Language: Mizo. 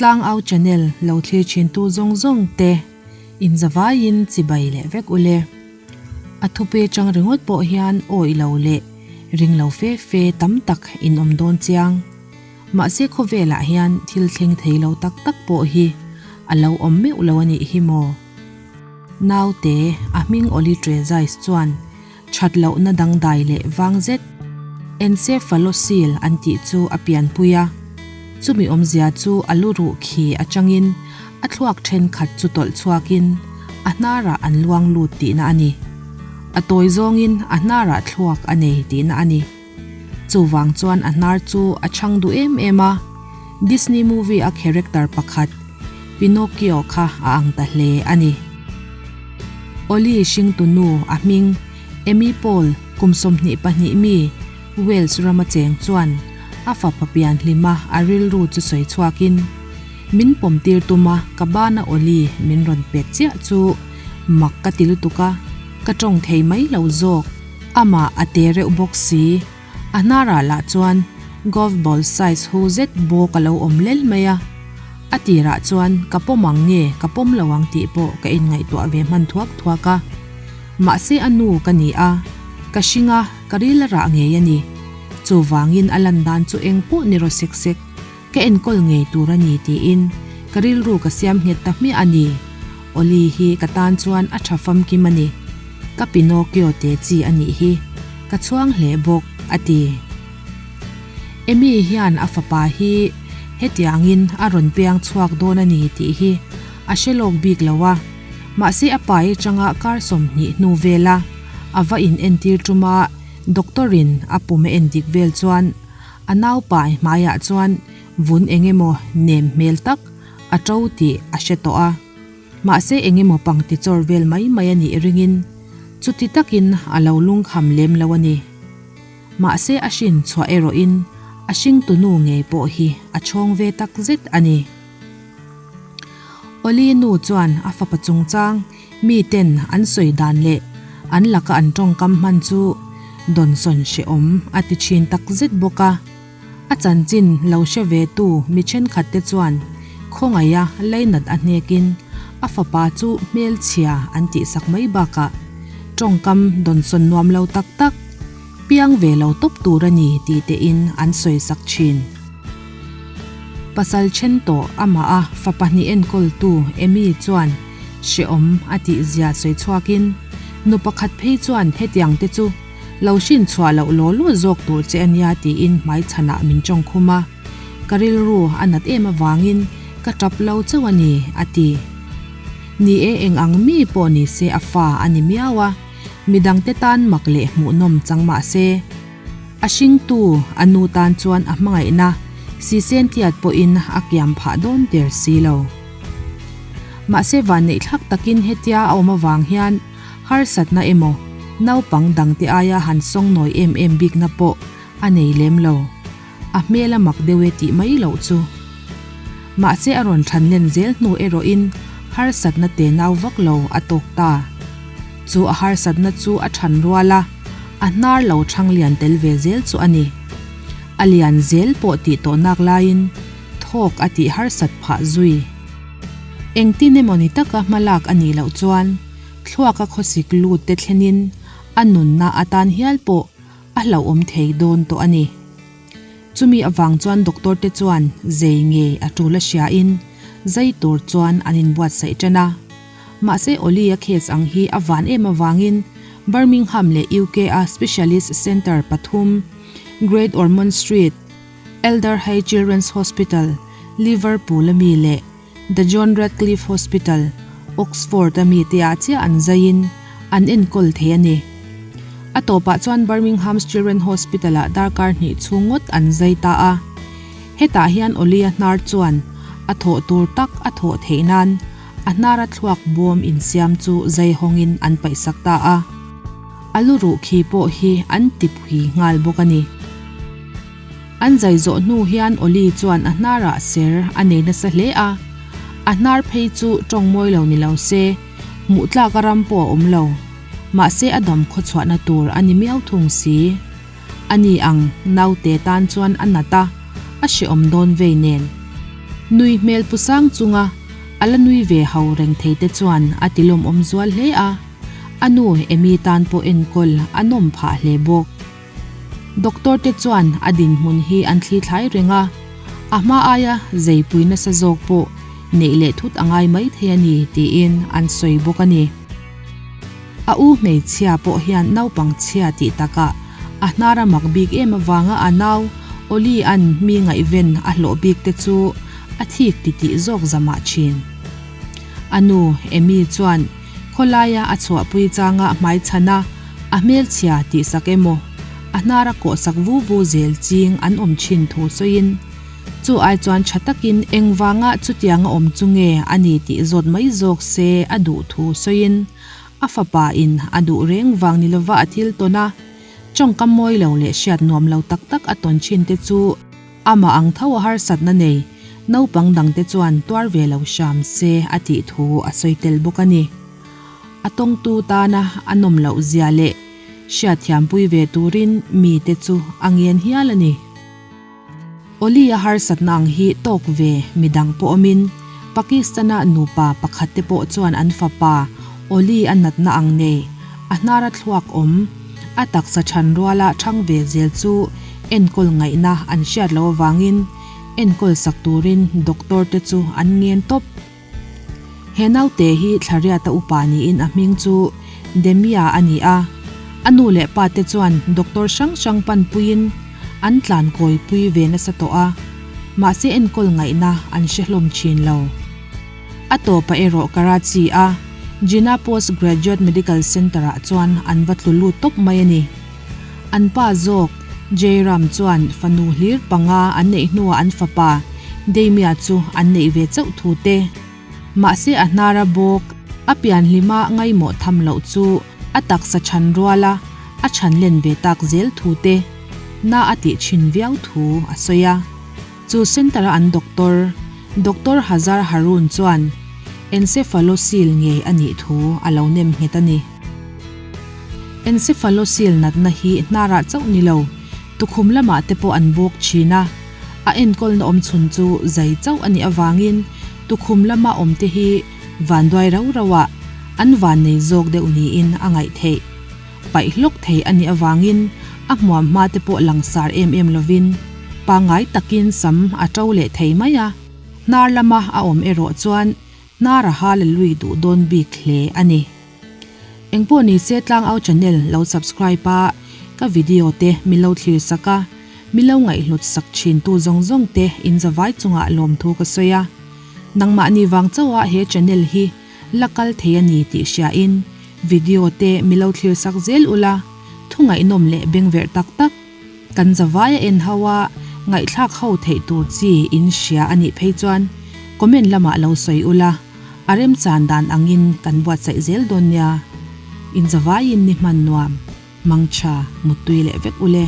Tlangau channel lo thlir thintu zawng zawng te inzavaiin chibai leh vek ule. A thupe chang ringawt pawh hian awih lo leh ring lo fe fe tam tak in awm dawn chiang. Mahse khawvelah hian thil thleng thei lo tak tak pawh hi a lo awm meuh lo a nih hi maw? Naute, a hming Oli Trezais chuan that lohna dangdai leh vang zet encephalocele an tih chu a pianpui a. Chumi awmzia chu a lu ruh khi atangin a thluak thenkhat chu tawlh chhuakin a hnarah an luang lut tihna a ni. A tawi zawngin a hnarah thluak a nei tihna a ni. Chuvang chuan a hnar chu a chhang duh em em a, Disney movie a character pakhat Pinocchio kha a ang ta hle a ni. Oli hringtunu a hming Amy Paul kum 22 mi Wales rama cheng chuan a fapa pian hlima a rilru chu sawi chhuakin, Min pawm tir tum a, ka bana Oli min rawn pet chiah chu mak ka ti lutuk a, ka tawng thei mai lo zawk. Amah a te reuh bawk si. A hnarah lah chuan golf ball size hu zet bawk a lo awm lel mai a. A tirah chuan ka pawm ang nge ka pawm lo ang tih pawh ka inngaihtuah ve hman thuak thuak a. Mahse a nu ka ni a, ka hring a, ka ril a rah ngei a ni. Chuvangin a lan dan chu eng pawh ni raw sek sek, ka enkawl ngei tur a ni tiin ka rilru ka siam nghet ta hmiah a ni. Oli hi ka tan chuan a tha famkim a ni. Ka Pinocchio te chi a nih hi. Ka chhuang hle bawk, a ti. Amy hian a fapa hi hetiangin a rawn piang chhuak dawn a ni tih hi a hre lawk bik lo a. Mahse a pai atanga kar 20 hnu vela a va in entir tuma doctor in a pum a endik vel chuan a naupai hmaiah chuan vun eng emaw nem hmel tak a to tih a hre tawh a. Mahse eng emaw pangti chawr vel mai mai a nih ringin chuti takin a lo lungkham lem lo a ni. Mahse a hrin chhuah erawhin a hringtunu ngei pawh hi a chhawng ve tak zet a ni. Oli nu chuan a fapa chungchang miten an sawi dan leh an laka an tawngkam hman chu dawnsawn hrehawm a ti thin tak zet bawk a. A chanchin lo hre ve tu mi thenkhat te chuan khawngaiha leinat a hnekin a fapa chu hmelchhia an tihsak mai bakah tawngkam dawnsawn nuam lo tak tak, piang ve lo tawp tur a ni tih tein an sawisak thin. Pasal then tawh amah a fapa hnih enkawltu Amy chuan hrehawm a tihzia sawi chhuakin nu pakhat phei chuan hetiang te chu Lo hrin chhuah loh law law zawk tur che a nia tiin hmaichhanah min tawng khum a. Ka rilru a nat em avangin ka tap lo chauh a ni, a ti. Ni e, eng ang mi pawh ni se a fa a ni miau a, midangte tan mak leh hmuhnawm chang mah se. A hringtu a nu tan chuan a hmangaihna sisen tiat pawhin a kiam phah dawn der si lo. Mahse vanneihthlak takin hetia a awm avang hian Harsatna emaw, naupang dangte aia han sawngnawi em em bikna pawh a nei lem lo. A hmel a mak deuh e tih mai loh chu. Mahse a rawn thlan len zel hnu erawhin harsatna te nau vak lo a tawk ta. Chu a harsatna chu a than rual a, a hnar lo thang lian tel ve zel chu a ni. A lian zel pawh tih tawh nak laiin thawk a tih harsat phah zui. Engtin emaw ni taka hma lak a nih loh chuan thluaka khawsik lut te thlenin a nunna atan hial pawh a hlauhawm thei dawn tawh a ni. Chumi avang chuan doctor te chuan zei ngei a tul a hriain zai tur chuan an inbuatsaih tan a. Mahse Oli-a case ang hi a van em avangin Birmingham leh UK-a specialist centre pathum Great Ormond Street, Elder Hay Children's Hospital, Liverpool a mi leh The John Radcliffe Hospital, Oxford a mi te ah chiah an zaiin an enkawl thei a ni. A tawpah chuan Birmingham's Children's Hospital ah darkar hnih chhung ngawt an zai ta a. Hetah hian Oli-a hnar chuan a thawh tur tak a thawh theih nan a hnara thluak bawm insiam chu zai hawngin an paihsak ta a. A lu ruh khi pawh hi an ti phui nghal bawk a ni. An zai zawh hnu hian Oli chuan a hnarah ser a nei nasa hle a, a hnar phei chu tawng mawi lo ni lo se, hmuh tlak a ram pawh a awm lo. Mahse a dam khawchhuahna tur a ni miau thung si. A ni ang, naute tan chuan a nat a, a hrehawm dawn vei nen. Nui hmel pu sang chunga a la nui ve ho reng thei te chuan a ti lawmawm zual hle a, a nu Amy tan pawh enkawl a nawm phah hle bawk. Doctor te chuan a dinhmun hi an thli thlai reng a, a hma aia zeipui nasa zawk pawh neih leh thut a ngai mai thei a ni tiin an sawi bawk a ni. A u hmeichhia pawh hian naupang chhia tih takah a hnar a mak bik em avanga a nau Oli an mi ngaihven a hlawh bik te chu a thik titih zawk zamah thin. A nu Amy chuan khawlaia a chhuahpui changa hmaichhan a, a hmelchhia tihsak emaw a hnar a kawhsak vu vu zel ching an awm thin thu sawiin chu ai chuan tha takin engvanga chutianga awm chu nge a ni tih zawt mai zawk se a duh thu sawiin a fapa in a duh reng vang ni lova a thil tawn a, tawngkam mawi lo leh hriat nuam lo tak tak a tawn thin te chu amah ang tho a harsatna nei naupang dang te chuan tuar ve lo hram se a tih thu a sawi tel bawk a ni. A tawngtu tana a nawm loh zia leh hriatthiampui ve turin mite chu a ngen hial a ni. Oli a harsatna ang hi tawk ve midang pawh awmin Pakistan-a nupa pakhat te pawh chuan an fapa Oli a natna ang nei a hnara thluak awm a taksa chhan ruala thang ve zel chu enkawl ngaihna an hriat loh avangin enkawl sak turin doctor te chu an ngen tawp. He naute hi Thlariata upa niin a hming chu Demia a ni a, a nu leh pa te chuan doctor hrang hrang panpuiin an tlan kawipui ve nasa tawh a, mahse enkawl ngaihna an hre hlawm thin lo. A tawpah erawh Karachi a Jinnah Post Graduate Medical Centre ah chuan an va tlu lut tawp mai a ni. An pa zawk Jairam chuan fanu hlir panga an neih hnuah an fapa Damia chu an neih ve chauh thu te. Mahse a hnara bawk a pian hlima ngaimawh tham loh chu a taksa chhan ruala a chhan len ve tak zel thu te na a tih thin viau thu a sawi a. Chu centre a an doctor, Doctor Hazar Haroon chuan encephalocele ngei a nih thu a lo nem nghet a ni. Encephalocele natna hi hnarah chauh ni lo, tukhum lamah te pawh an bawk thin a, a enkawlna awm chhun chu zai chauh a nih avangin tukhum lama awm te hi vanduai rau rauah an vannei zawk deuh niin a ngaih theih. Paih hlawk thei a nih avangin a hmuam hma te pawh langsar em em lovin pangngai takin sam a to leh thei mai a, hnar lama a awm erawh chuan hnar a hal a lui duh dawn bik hle a ni. Engpawh ni se Tlangau channel lo subscribe a, ka video te min lo thlir sak a, min lo ngaihhlut sak thin tu zawng zawng te in zavai chungah lawmthu ka sawi a. Nangmahni vang chauha he channel hi la kal thei a ni tih hriain video te mi lo thlir sak zel ula, thu ngaihnawm leh bengverh tak tak kan zavai a en ho a, ngaihthlak ho theih tur chi in hria a nih phei chuan comment lamah lo sawi ula, a remchan dan angin kan buatsaih zel dawn nia. In zavaiin ni hman nuam, mangtha, muttui leh vek ule.